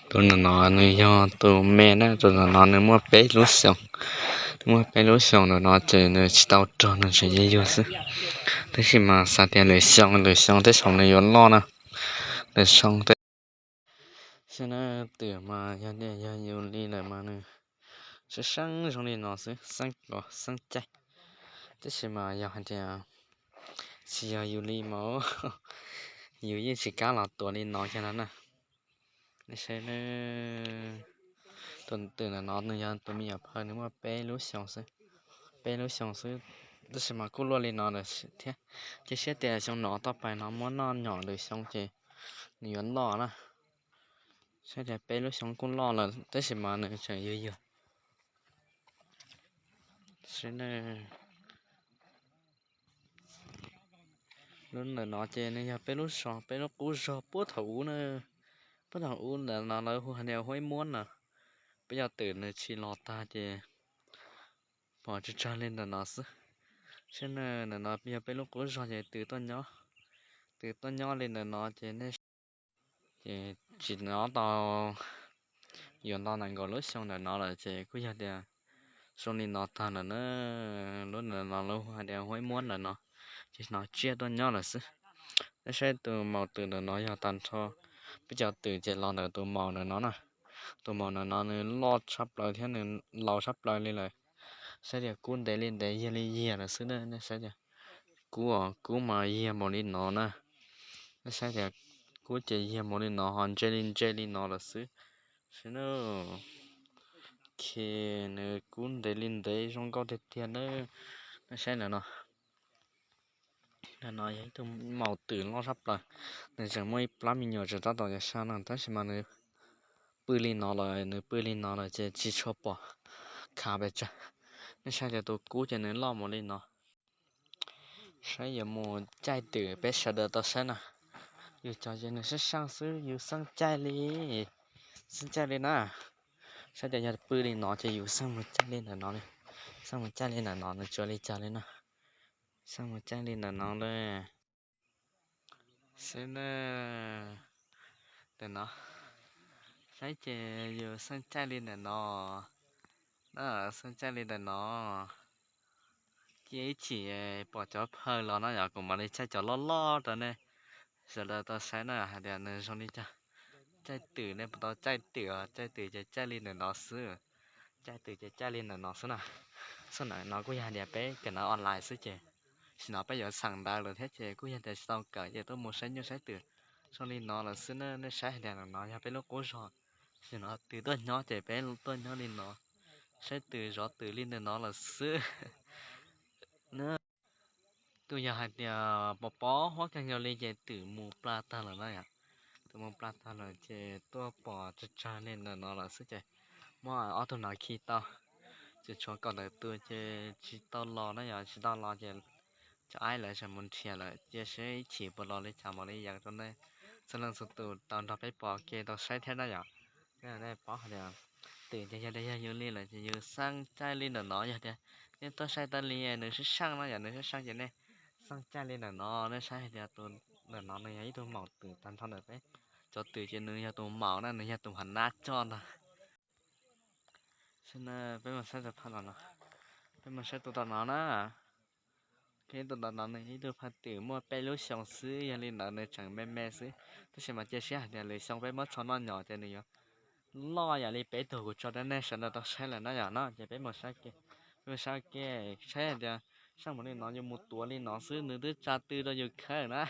Tus ntawm no nws yog tus me na, tus ntawm no nws muaj peb lub xyoo. Nws muaj peb lub xyoo ntawm no ces nws tsis tau rog, nws tseem yuag yuag xwb. Tab sis mas xav tias lwm xyoo lwm xyoo tej zaum nws yuav loj na. Lwm xyoo tej xwb na. Twm mas yog tias yog yus li lawm mas nws sab seeb zoo li no xwb, xeeb kos xeeb caij. Tab sis mas yog hais tias tsis yog yus li mas yus yeej tsis kam los tuav li no kiag no na. Nej saib, tus twm ntawm no nws yog tus me nyuam phawj, nws muaj peb lub xyoo xwb, peb lub xyoo xwb, tab sis mas kuj luaj li no lawm thiab. Cia siab tias xyoo no toj pais no muab noj nyom lwm xyoo ces nws yuav loj na. Saib tias peb lub xyoo kuj loj lawm tab sis mas nws tseem yuag yuag. Lub ntawm no ces nws yog peb lub zog, peb lub qub zog puag thaum ub na. Puag thaum ub ntawm no lawv hu hais tias huab ib muab no. Peb cov twm nws tsis los tag ces pom tsawg tsawg li ntawm no xwb. Saib na, ntawm no yog peb lub qub zog ces twm tuaj nyob, twm tuaj nyob li ntawm no ces nej, ces tsis nyob tau yuav ntau nees nkaum lub xyoo ntawm no lawm ces kuj yog tias zoo li no tag lawm na. Lub ntawm no lub hais tias huab ib muab ntawm no ces hnov tsiaj tuaj nyob lawm xwb. Nej saib tus maum twm ntawm no yog tag nrho peb cov twm ces los ntawm tus maum ntawm no na. Tus maum ntawm no nws loj tshaj plaws thiab nws laus tshaj plaws li lawm. Saib tias kub ntev li ntev, yiag li yiag lawm xwb na. Nej saib tias kub, kub mas yiag npaum li no na. Nej saib tias kub ces yiag npaum li no ho ntse li ntse li no lawm xwb. Saib na, nws kub ntev li ntev zoo nkauj tiag tiag na. Nej saib ntawm no, ntawm no yog ib tug maum twm loj tshaj plaws. Nws tseem muaj ib plab me nyuam tseem tab tom yuav saj no tab sis mas nws pw li no lawm, nws pw li no lawm ces tsis tshua pom khav pes tsawg. Nej saib tias tus kub ces nws loj npaum li no. Saib yuav mus caij twm peb sawv daws tau saib na. Yus cov ces nws sab saj xwb, yus xeeb caij li, xeeb caij li na. Saib tias yog pw li no ces yus xeeb mus caij li ntawm no li. Xeeb mus caij li ntawm no nws tsuas li cas li na. Xeeb mus caij li ntawm no li. Saib na, ntawm no, saib ces yus xeeb caij li ntawm no, xeeb caij li ntawm no. Cia ib chim pom cov phawj los no yog kuv mam li caij cov loj loj rau nej sawv daws tau saib na hais tias nws zoo li cas. Caij twm nej puas tau caij twm? Caij twm ces caij li ntawm no xwb. Caij twm ces caij li ntawm no xwb na. Xwb ntawm no kuj yog hais tias peb kawm ntawv online xwb ces, sim no peb yuav xeem ntawv lawm thiab ces kuj yog tias tsis tau kawm ces tuaj mus saib nyuj saib twm zoo li no lawm xwb na. Nej saib hais tias ntawm no yog peb lub qub zog, sim no twm tuaj nyob ces peb tuaj nyob li no, saib twm zov twm li ntawm no lawm xwb. Tus yog hais tias pos pos huab kawg nkaus li ces twm mus pla tag lawm na yom. Twm mus pla tag lawm ces tuaj pom tsawg tsawg li ntawm no lawm xwb ces muab ob tug no khi tau. Ces tshuav kaum ntawm tus ces tsis tau los na yom, tsis tau los ces cov aib lawv tseem mus nrhiav lawm, cia seb ib chim puas los li cas mam li yees rau nej txhua leej txhua tus tau nrog peb pom kev tau saib thiab na yom. Nej paub hais tias twm ces yog tias yog yus li lawm ces yus xeeb caij li ntawm no, yog tias nej tuaj saib tas li nws sab seej no yom, nws sab seej ces nej xeeb caij li ntawm no. Nej saib hais tias tus ntawm no nws yog ib tug maum twm tag nrho ntawm peb cov twm ces nws yog tus maum na, nws yog tus hav nab coj ntag. Peb mus saib tus tom no, peb mus saib tus tom no na. Tus tom no nws ib tug phaj twm muaj peb lub xyoos xwb, yog li ntawd nws tseem me me xwb, tab sis mas cia siab hais tias lwm xyoo peb muab tsho noj nyom ces nws yuav loj yam li peb tug kuv tso rau nej sawv daws tau saib lawm na yom. No ces peb mus saib ke, peb mus saib ke, saib hais tias sab mus li no yuav mus tuav li no xwb, nws twb tsa tw rau yus khawb na.